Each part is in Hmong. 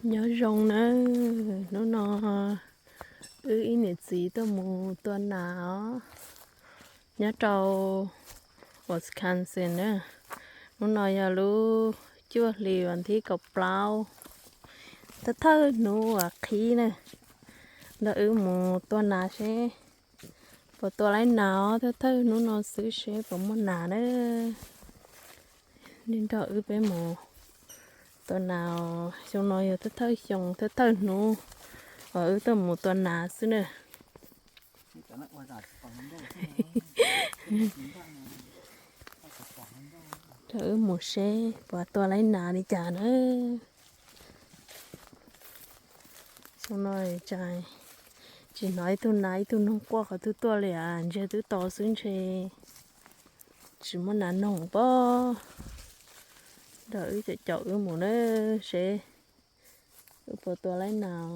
Nyob zoo nawb, hnub no wb ib niam txiv tuaj mus tua nas os, nyob rau Wisconsin na. Hnub no yog lub cuaj hlis vas thib kaum plaub, thawj thawj hnub uas qhib na, nrog wb mus tua nas seb puas tua laib nas os, thawj thawj hnub no xwb seb puas muaj nas na. Nrog wb peb mus tua nas, xyoo no yog thawj thawj xyoo thawj thawj hnub uas wb tuaj mus tua nas xwb na. Nrog wb mus seb puas tua laib nas li cas na. Xyoo no tsis hnov ib tug nas ib tug noog quaj qhov twg tuaj li as, ntshe twb to xwb ntshe tsis muaj nas noog pob. Nrog wb caum caum wb mus na, seb wb puas tua laib nas.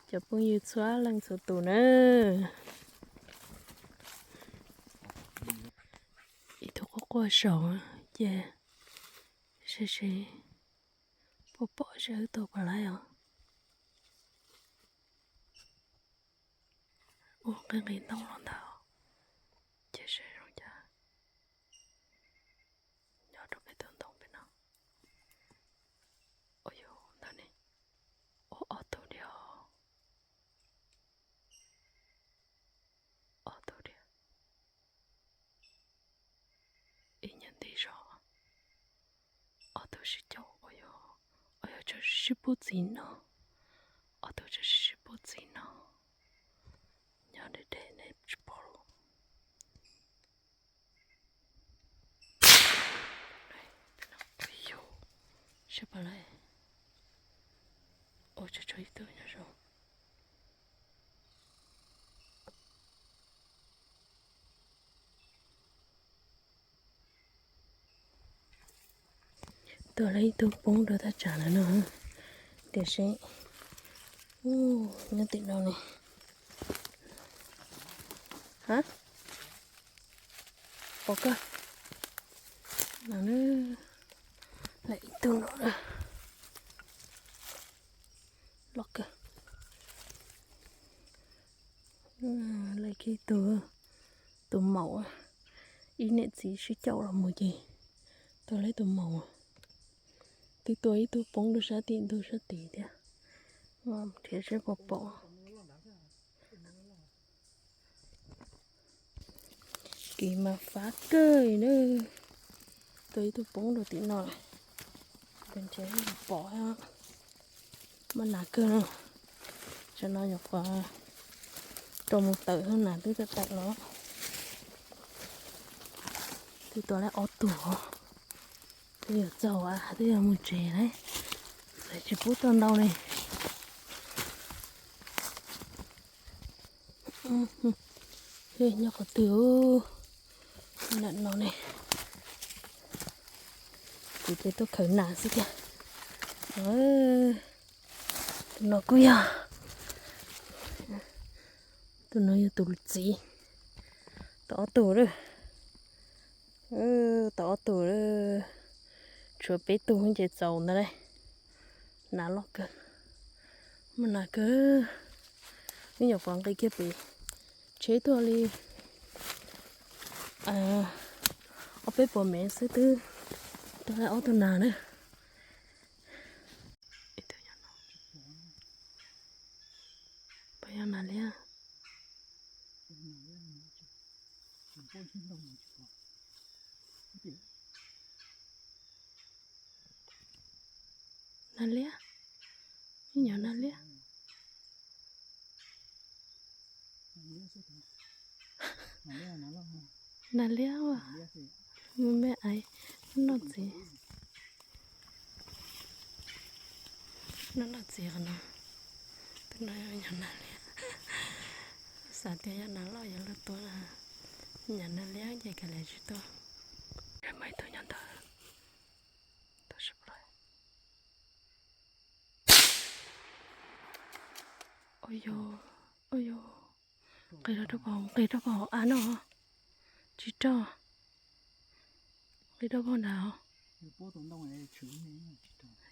Cov phooj ywg txhua leej txhua tus na, ib tug quaj quaj saum ces seb seb puas pom seb wb tua puas laib os. Ua nqi nqis ntoo los ntag, ces seb zoo cas. Nyob rau pem tus ntoo pem no. Ua yog ntawm ne, ua ob tug diam, ob tug diam. Ib nyuag nti zog, ob tug sib caum, ua yog, ua yog tseem sib pub txiv no, ob tug tseem sib pub txiv no. Nyob deb deb ne tsis pom lawm. Yog, seb puas laib. Ua tsuag tsuag ib tug nyob zoo. Tuaj lawm ib tug poob rau thaj tsam lawm no, tiam sis nyob tim no ne. Ha, pom kawg. No, lawm ib tug no, loj kawg. Lawm kiag tus, tus maum, ib niam txiv sib caum los mus ces tua lawm tus maum. Twb tua ib tug poob rau sab tim ntug sab tid thiab. Nrhiav seb puas pom. Kev mas fab kawg li na. Tua ib tug poob rau tim no, nrhiav seb puas pom. Muaj nas kawg na. Tsam no nyuam qhuav rau mus tawm, nas twb tawm tawm los. Twb tua lawm ob tug, twb yuav txaus, twb yuav mus tsev lawm, txawm tsis pub tua ntau li. Nyob qhov twg, nram no ne. Kuv ces tuaj khawv nas xwb tiag. Tus no kuj yog, tus no yog tus txiv. Tau ob tug lawm, tau ob tug lawm. Tshuav peb tug ces txaus ntawd lauj. Nas loj kawg, muaj nas kawg. Wb nyuam qhuav nqis kiag pem tsheb tuaj li ob peb puas mev xwb twb tau ob tug nas na. Puas yog nas liab? Nas liab, ib nyuag nas liab. Nas liab as, me me aiv, noj txiv, noj txiv qhov no. Tus no yog nas liab, xav tias yog nas loj yuav luag tua, yog nas liab ces kav liam tsis tua. Muaj ib tug nyob ntawd. Ua yog, ua yog, nqis rau, nqis rau pem hauv av no, tsis rau, nqis rau pem nrad os.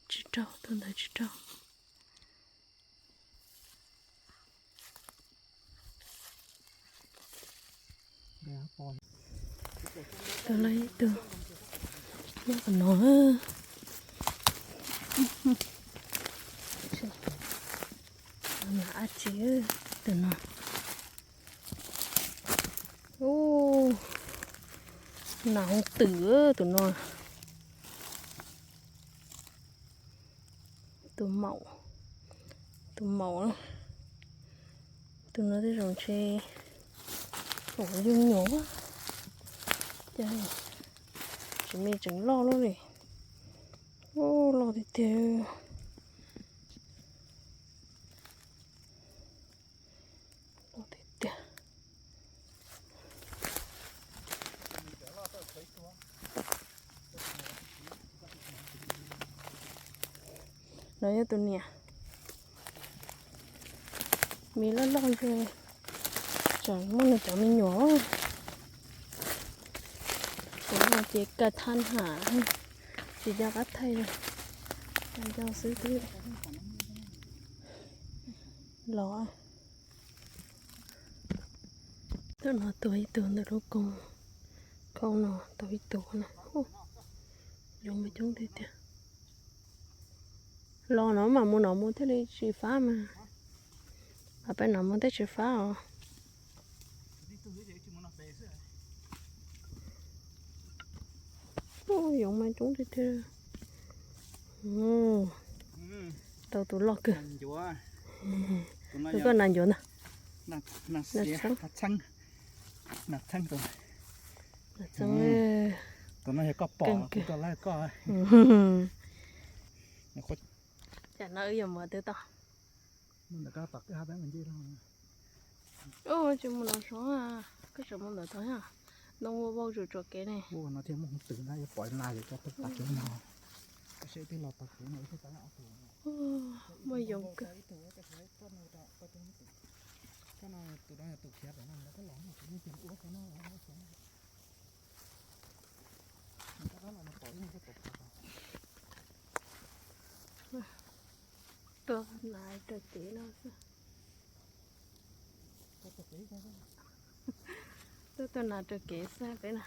Tsis raug, tus ntawd tsis raug. Tus no ib tug, muab tus no. Lam ab tsi tus no. Ub, nas hoov twm tus no. Tus maum, tus maum, tus no tej zaum ntshe ua yug nyuam, cas tseem me tseem loj loj li. Ub, loj tiag tiag. Loj tiag tiag. No yog tus niam, me loj loj ntshe tseem muaj nws cov me nyuam. Tus no ces kawg thaj ham, tsis nco qab thaij li, nco xwb twb los. Tus no tuag ib tug ntawm lub koog khau no, tuag ib tug na. Yoov mas coob tiag tiag. Los no mas mus no mus thiaj li tsis fab mas, peb no mus thiaj tsis fab os. Yoov mas coob tiag tiag. Tau tus loj kawg. Tus koj nas ncuav ntag. Nas txheeb. Nas txheeb. Tus no yog koj pom kuv tau lawv koj. Cas no wb yuav mus twg tau? Mus ntawm koj tom kwj ha peb mus ncig. Ub, tsis mus no sov, koj tseem mus ntawm tod, ntoo vau vau tsuam tsuam kev ne. Ub, no thiaj muaj hoov twm na, yuav pom nas yuav coj tuaj tas kev no. Muaj yoov kawg. Tuaj nas raws kev no xwb. Tuaj tuaj nas raws kev xwb peb na.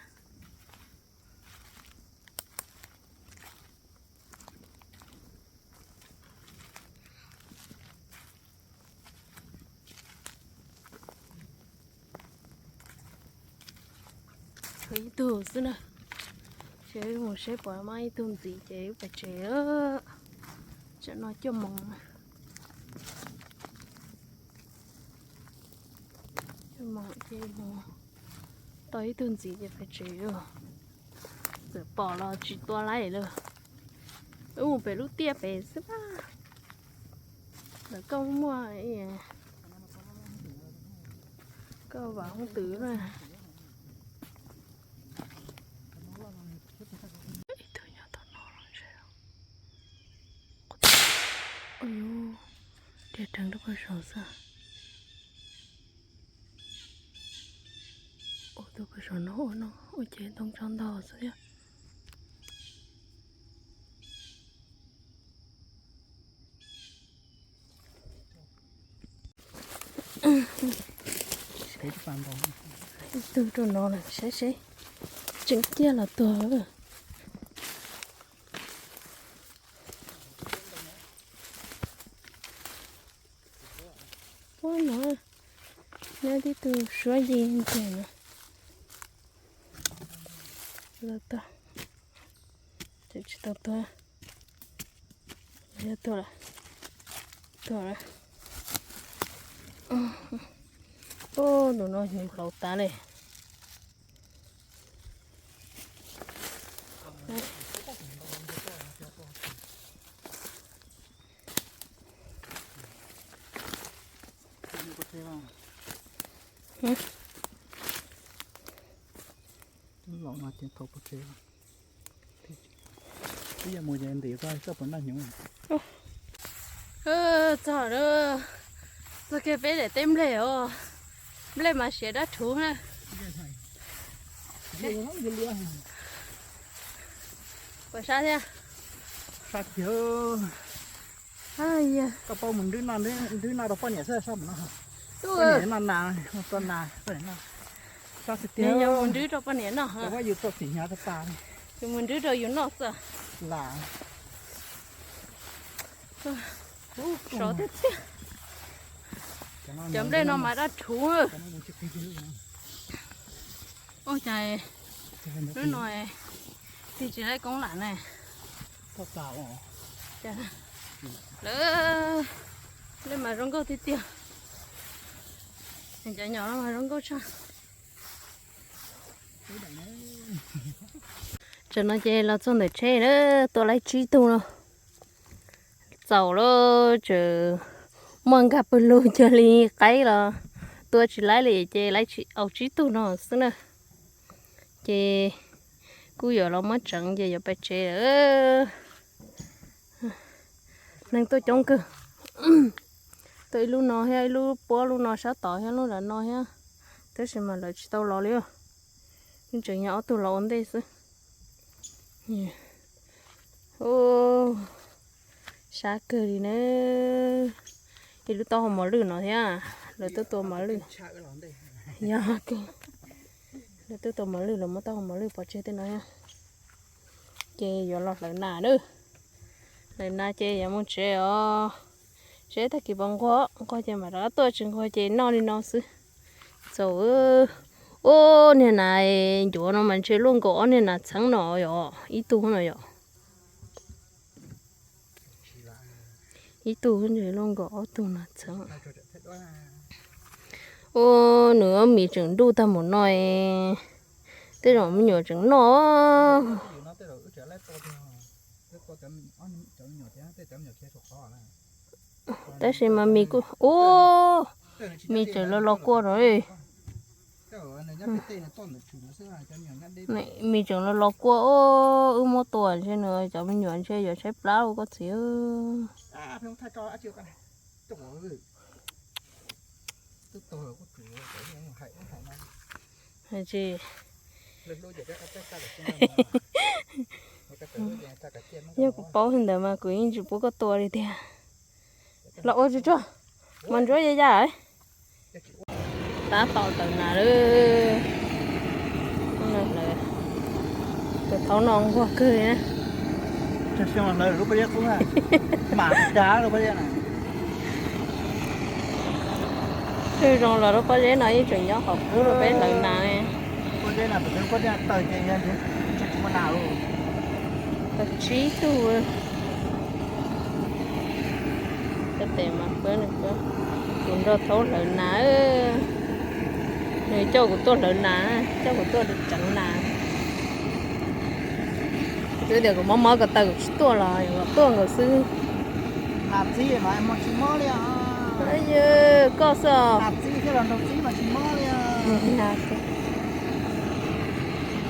Ib tug xwb na. Ces mus seb puas muaj ib tug ntxiv ces wb pais tsev. Tsam no cuaj moos, cuaj moos ces mus tau ib tug ntxiv ces pais tsev. Txawm pom los tsis tua laib lawm. Wb mus pem lub tiaj pem xwb na. Ntawm koj muaj, koj vam hoov twm na. Ib tug nyob tom no. Ua yus, diaj rheev rau pag saum xwb. Ua tus pag saum no ua no ua ces ntoo tso ntog xwb thiab. Ib tug rau no lawm, saib seb tseem ciaj los tuag. Ub no, nyob tib tug suab yi ntag no. Los tau, tseem tsis tau tuag. Yog tuag lawm, tuag lawm. Ub, tus no hnyuv hlaus tas li. Los no ces thaum pov tseg, ib yam mus ces ntim koj, koj puas noj hnyuv? Txog lawm, txog kiag peb daim teb nplej os. Nplej mas siav dab rhuv na. Puas sab thiab? Sab tiag. Koj paub mus nrwb noj, nrwb noj rau poj niam xwb, sab mus noj. Poj niam noj nas, mus tua nas, poj niam noj. Sab tiag. Nws yog mus nrwb rau poj niam noj. Yus txom txim hnyav tas tas. Yus mus nrwb rau yus noj xwb. Lam. Sov tiag tiag. Cov nplej no mas daj rhuv. Ua cas lub no tig tsis laib koob lam ne. Lawv, lawv mas zoo nkauj tiag tiag. Cov nyom no mas zoo nkauj tshaj. Tam no ces los txog ntawm tsheb lawm, tua laib tsib tug no. Txaus lawm, tseem muaj nkag pawg lug cuag li qaib los tua tsis laib li ces laib au tsib tug no xwb na. Ces kuj yuav los muab tseev ces yuav pais tsev lawm. Neeg tuaj coob kawg. Tuaj ib lub no thiab ib lub puab lub no sab tod thiab lub ntawm no thiab, tab sis mas lawv tsis tau los li. Yeej tseem nyob ob tug los ua ntej xwb. Sab kawg li na. Ib lub taub hau mos lwj no thiab, lawv twb tua mos lwj. Yog, lawv twb tua mos lwj, lawv muab taub hau mos lwj pov tseg tej no thiab. Ces yuav los hlawv nas na. Hlawv nas ces yuav mus tsev os. Seb tag kis puas nquag, nquag ces mam rov qab tuaj, tsis nquag ces noj li no xwb. Txaus. Ub, niag nas ncuav no mas ntshe luaj nkaus ob niag nas txheeb no yom, ib tug no yom. Ib tug ntshe luaj nkaus ob tug nas txheeb. Ub, nws ob mis tseem ntuj tag mus no, tej zaum me nyuam tseem noj. Tab sis mas mis kuj, ub, mis tseem los los kua no. Mis tseem los los kua, wb muab tua ntshe nws cov me nyuam ntshe yuav tshaib plab ua koj txiv. Tsis, yog kuv paub li ntawd mas kuv yeej tsis pub koj tua li tiag. Los ua tsuag tsuag, mas ntsuab ya ya. Tab tom hlawv nas lawm. Tus thaub no nquag kawg li na. Twb zoo los lub pob zeb no yeej tseem nyob qhov qub rau peb hlawv nas. Tau tsib tug. Cov tes mas, tus nrog thaub hlawv nas, nws coj kuv tuaj hlawv nas, coj kuv tuaj tseev nas. Twb tias kuv mob mob ko taw kuv tsis tuaj los los tuaj nkaus xwb. Nas txib mas tsis mob li. Koj xwb os. Nas txib thiab los nraug txib mas tsis mob li.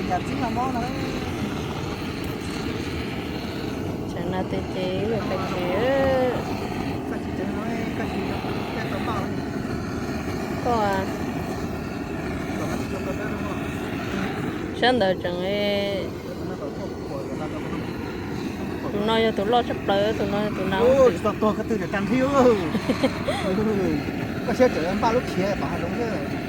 Yam txib mas mob no. Tsam no ces ib lub qhov tsev. Koj, sab ntawd tseem, tus no yog tus loj tshaj plaws, tus no yog tus nas. Koj siab tseem npaj lub khiav tom hav zoov xwb.